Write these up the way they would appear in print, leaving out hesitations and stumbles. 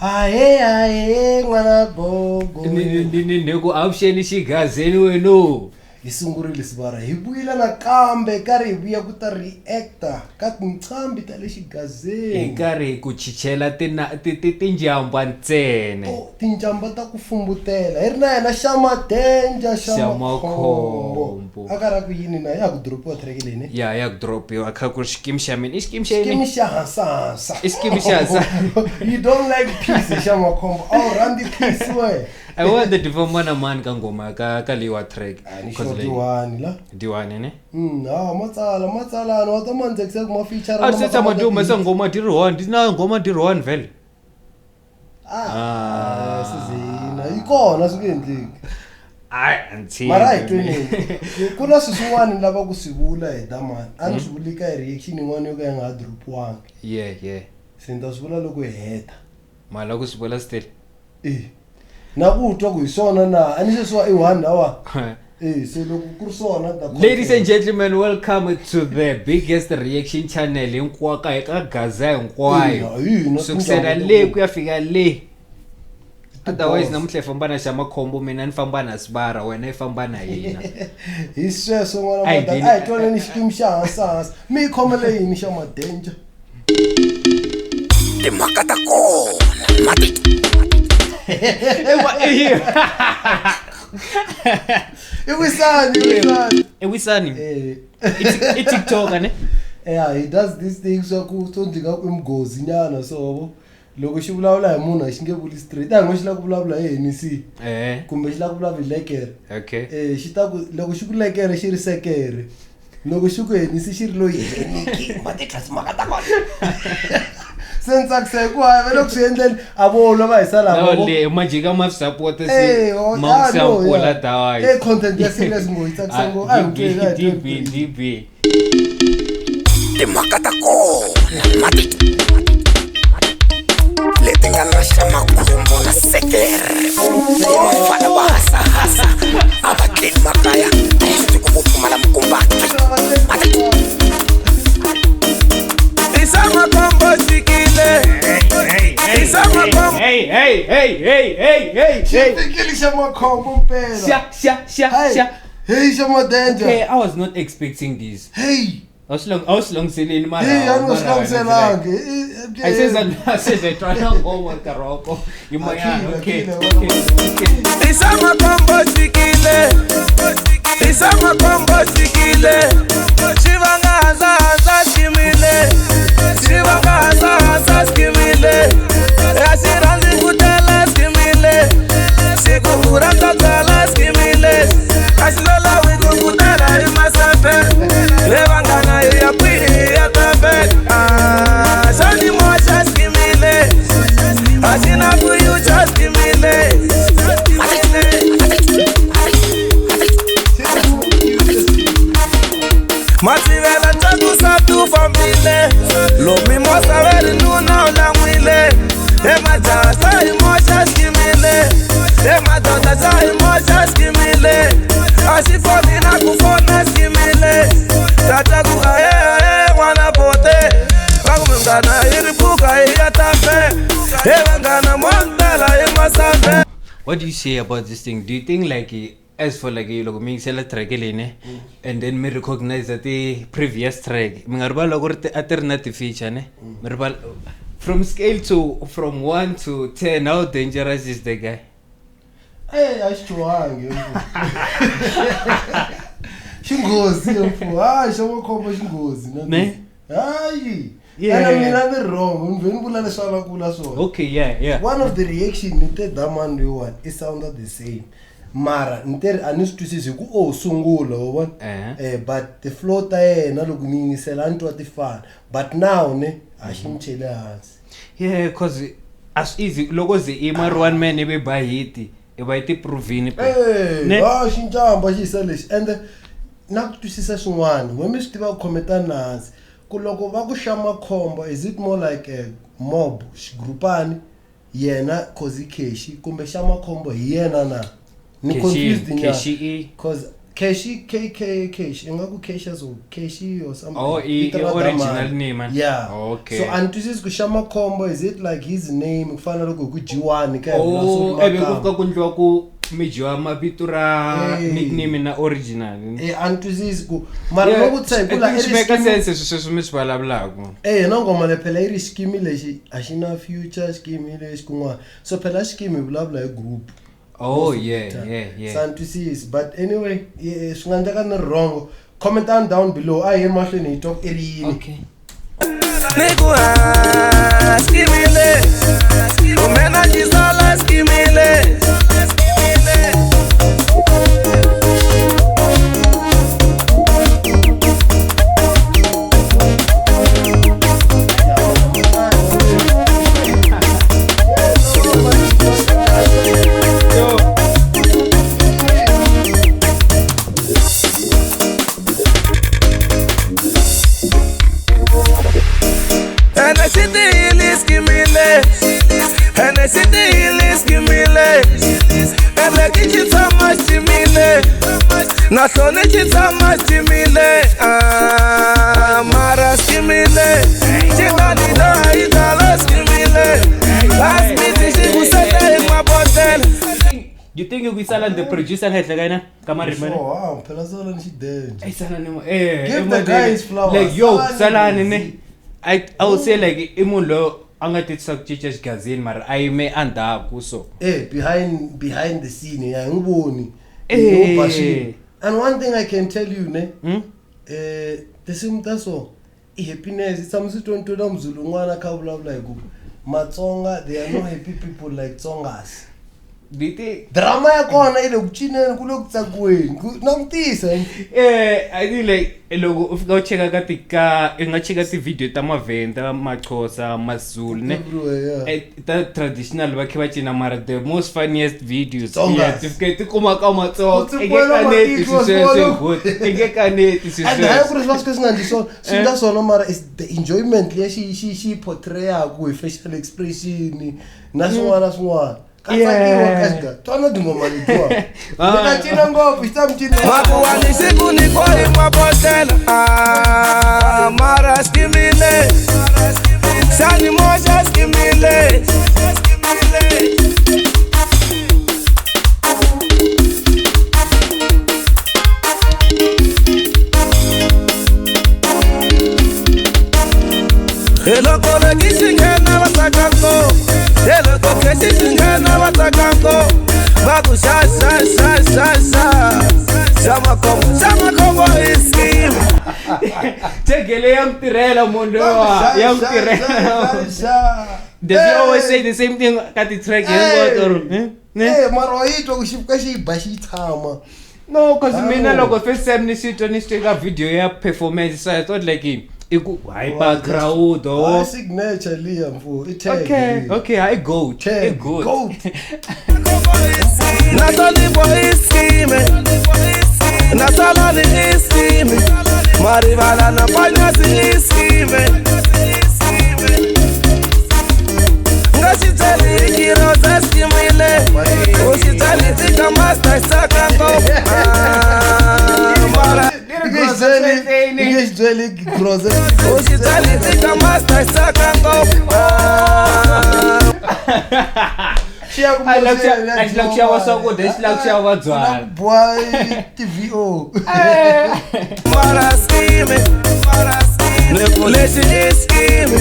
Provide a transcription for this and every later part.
Ahe ahe n'wana gogo. Ni ku avuxeni xigazeni weno. Hi sungurile sivara hi vuyile nakambe karhi hi vuya ku ta reacta ka tinqambi ta le Hi xigazeni. karhi ku chichela tinjamba ntsena. Oh, tinjamba ta ku fumbutela hi ri na yena Xamadenja Xamakhombo. Xamakhombo. A karhi a ku yini na ya ku dropiwa track leyi ne? Ya ya ku dropiwa kha ku ri xikimi xa mina. I xikimi xa Xikimi yini? xa hasahasa. I xikimi xa hasa. You don't like peace Xamakhombo. A wu rhandzi peace we. I want the famba na mani ka nghoma ka leyiwa track. A ni Cause sure leyi- diwani la. Diwani ne? Ha matsala matsalana wa ta mandzekisa ku ma feature A swi tshama ti humesa nghoma di ri one, di na nghoma di ri one vhele. Ah, sizina yi kona swi nge endleki. Hayi a ni tshembi. Mara a hi tweneni. Ku na swilo swin'wana ni lava ku swi vula hi damani. A ni swi vuli ka hi reaction yin'wana yo ka yi nga ha dropiwangi. Yeah, yeah. Se ni ta swi vula loko hi heta. Mala ku swi vula still. Eh. Na ku twa ku hi swona na a ni se swa i one lawa. Eh, se loko ku ri swona ta Ladies and gentlemen, welcome to the biggest reaction channel hinkwaka eka Gaza hinkwayo. Ina, ina, Sukusela tinjamba le ta ku ya fika le. Otherwise boss. namuntlha hi famba na Xamakhombo, mina ni famba na Sibara, wena i famba na hina. Hi sweswo n'wana A hi madala. dini- A hi twaneni xikimi xa hasahasa. Mi yi khomele yini xa madenja? Timhaka ta kona mati I wisani, i wisani. I wisani. Eh. I TikTok ne? Yeah, he does this thing swa ku swo ndzi nga ku i mughozi nyana so loko xi vulavula hi munhu a xi nge vuli straight. A hi ngo xi lava ku vulavula hi Hennessy kumbe xi lava ku vulavula hi lekere. Okay. Eh, xi ta ku loko xi ku lekere xi ri sekere. Loko xi ku Hennessy xi ri loyi Henniki ma ti twa timhaka ta kona. Se ni tsakisa hi ku hayi va le ku swi endleni a vo lwa va hisa lava. No, le majika ma swi support se Eh, oh, ma ah, swi no, sample yeah. otherwise. Eh, content ya serious ngo yi tsakisa ngo. A hi DB tweni, a hi tweni. DB DB. Timhaka ta kona mati leti nga na Xamakhombo na sekere vafana va hasahasa a va tleli makaya a hi swi ku vo pfumala mukumbati mati Isamakhombo xikile Isamakhombo Hey hey hey hey hey hey hey. Xi fikile Xamakhombo mpela. Xa xa xa Hey, xa. hey Xamadenja. Okay, I was not expecting this. Hey. A wu swi langhuseleni mara. Hey, a ni nga swi languselangi. A se za twana nghoma nkarhi wa kona. Yin'wanyana, okay. Akhile, Okay. Okay. Isamakhombo xikile Isamakhombo xikile Xi vanga hasahasa ximile Xi vanga hasahasa ximile A xi rhandzi ku tela ximile Siku ku rhandza byala ximile A xi lolawi ku ku tela hi masafe Le vanghana hi ya kwihi hi ya tafe Ah, xa ni moxa ximile A xi na ku yucha ximile Mativela tlakusa tu fambile lomi mosa va ri nuna u lan'wile emajaha xa hi moxa xikimile emadoda xa hi moxa xikimile a xi foni na ku fona xikimile tata ku ahe ahe n'wana bote va ku munghana hi ri pfuka hi ya tafe he vanghana mo ni tela hi masafe. What do you say about this thing? Do you think like as for like loko mi yingisela track leyi ne and then mi recognize the previous track mi nga rivala ku ri a ti ri na ti-feature ne mi rivala from scale to from 1 to 10 how dangerous is the guy? Eh, a xi chuhangi. Xinghozi mfu. Hayi, Xamakhombo xinghozi na. Ne? Hayi. Yeah. Ene mina ni wrong, ni vhe ni vula leswi a lava ku vula swona. Okay, yeah, yeah. One of the reaction ni te damani loyiwani i sound the same. Mara ni te ri a ni swi twisisi hi ku o sungula wa vona. Eh. Eh, but the flow ta yena loko ni yingisela a ni twa ti fana. But now ne a xi ni chele hansi. Yeah, cause as easy loko ze i ma ri one man ivi ba hit i va yi ti provini Eh, Ne? ah xinjamba xi yisa lexi ende na ku twisisa swin'wana n'we mi swi tiva ku khometa hansi ku loko va ku Xamakhombo is it more like a mob xigrupani yena cause i Keshi kumbe Xamakhombo hi yena na ni Keshi- confused nyana Keshi i cause Keshi KK Kesh ingaku Kesha or Keshi or something. Oh, Vito i ra original Damani. name, man. Yeah. Okay. So a ni twisisi ku xa makhombo is it like his name ku fana na loko hi ku G1 ka hina Oh, so ivi ku fika ku ndliwa ku mi dyiwa mavito ra Hey. nickname na original. Eh a ni twisisi ku mara loko tshaya ku la I i think swi ri make xikimi- sense sweswi sweswi mi swi vulavulaka. Eh na nghoma leyi phela yi ri xikimi lexi a xi na future xikimi lexi kun'wana so phela xikimi hi vulavula hi group Oh Most of yeah, the time. yeah, yeah. So a ni twisisi but anyway swi nga endleka ni ri wrong comment down down below a hi yeni mahlweni hi twa ku i ri yini Okay. Ni ku ha skimile kumena xisala skimile. Ene xi tiyile skimile ene xi tiyile skimile ene ki xi tshama ximile nahlone xi tshama ximile Ah, mara skimile xi ta ni daha yi tala skimile asmiti xi ku seta hi mabodlela. You think ku Salani the producer nga henhla ka yena ka marimi? Sure, wow, phela Salani xi danger. Hey, Salani eh Give the guy his flowers. Like yo, Salani Salani ne. is- I would say like i munhu loyi a nga titisa ku cinca xigazini mara a yime endzhaku so. Eh, behind the scene ya n'wi voni. Eh. No bashing. And one thing I can tell you ne, Hmm? eh tinsimu ta so i happiness i tshama swi twa na muzulu un'wana a kha a vulavula hi ku Matsonga they are no happy people like Tsongas. Do you think Drama ya kona yi le ku cineni ku le ku tsakiweni ku langutisa Eh, I think like loko u fika u cheka ka ti ka i nga cheka ti-video ta mavhenda maxhosa mazulu ne Everywhere, yeah. Eh, ta traditional va kha va cina mara the most funniest videos Tsongas. yeah, ti fika ti kuma ka matsonga U tsikwela i nge kaneti matihlo, sweswo swolo. good i nge kaneti And hayi ku sweswo ri swi va swi kha swi nga endli swona swi endla swona mara is the enjoyment leyi xi portrayaku hi facial expression na swin'wana na swin'wana ka tsakiwa ka xiga twana tinghoma letiwa ni ta cina ngopfu xi ta mi cinela Makuwani siku ni kwa hi mabodlela Ah, mara skimile xani moxa skimile. Hi loko leki xi nghena va tsaka ngopfu hi loko kexi xi nghena va tsaka ngopfu va ku xa xa xa xa xa xa makhombo xa makhombo i scheme. Tegele ya n'wi tirhela munhu loyiwa ya n'wi tirhela. Does he always say the same thing ka ti-track hinkwato or eh? Ne? Eh, mara wa yi twa ku xi fika xi yi ba xi yi tshama No, cause mina Oh. loko first time ni swi twa ni swi twa ka video ya performance so I thought like i ku hyper crowd Ah, or signature liya mfo i tag okay liya. okay I go Tag, I goat. goat. Natalibo i scheme Nasalani i scheme Marivala na panyasi i scheme Nga xi byeli hi kiroza skimile U xi byeli tika master xitsaka ngopfu Ah, mara I nge xi byeli groza U xi byeli tika master xitsaka ngopfu Ah. xi ya ku A xi lava ku xi lava ku xava swakudya, xi lava ku xava byalwa. boa ti-vo Mara scheme Ni ku lexi i scheme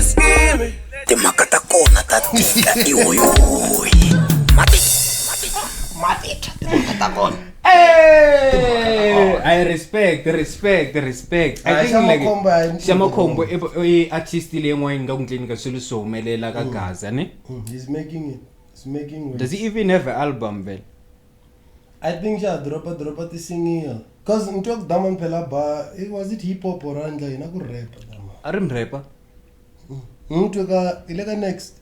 Scheme Timhaka ta kona ta tika i hoyihoyi mati mati timhaka ta kona Hey, I respect, respect, respect. I Ah, think like Xamakhombo a yi- Xamakhombo i artist leyi yin'wana yi nga ku ndleni ka swilo swo humelela ka Gaza ne? He's making it. He's making Does waves. he even have an album vele? I think xa dropa dropa ti-single. Cause ni twa ku Diamond phela ba was it hip hop or andla yini a ku rap Diamond. A ri mrapper. Ni twe ka i le ka next.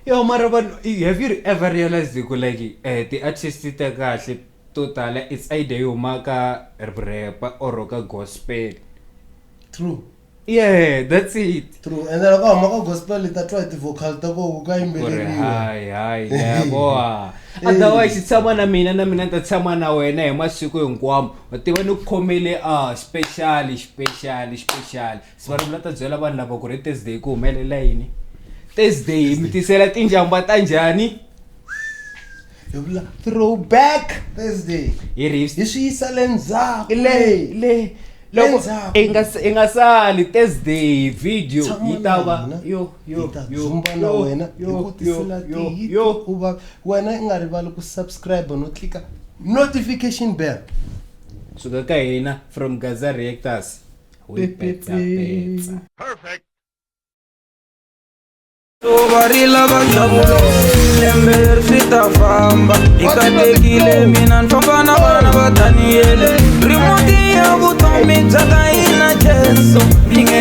Yo mara vanhu have you ever realized ku like ti-artist ta kahle to tala it's either yi huma ka rap or ka gospel. True. Yeah, that's it. True. Ende loko huma ka gospel hi ta twa hi ti-vocal ta koho ka Ku ri yimbeleriwa. hayi hayi yaboha otherwise tshama na mina na mina ni ta tshama na wena hi masiku hinkwawo wa tiva ni ku khomele a special special special sivalovula ta byela vanhu lava ku ri Thursday ku humelela yini Thursday hi mi tisela tinjamba ta njhani Hi vula throwback Thursday. Hi ri Hi swi yisa le ndzhaku. Le le loko Endzhaku. i nga sali Thursday video Tshama yi ta na va hina. yo yo Hi ta yo dzumba na yo, wena hi yo, ku tisela yo, yo, tihiti yo. u va wena i nga rivali ku subscribe no tlika notification bell. Suka ka hina from Gaza Reactors. We Pe, pe, petsa pe. petsa. Va rila va nxavulo lembe leri swi ta famba hi katekile mina ni famba na vana va Daniyele rimoti ya vutomi bya ka hina Jesu ni nge.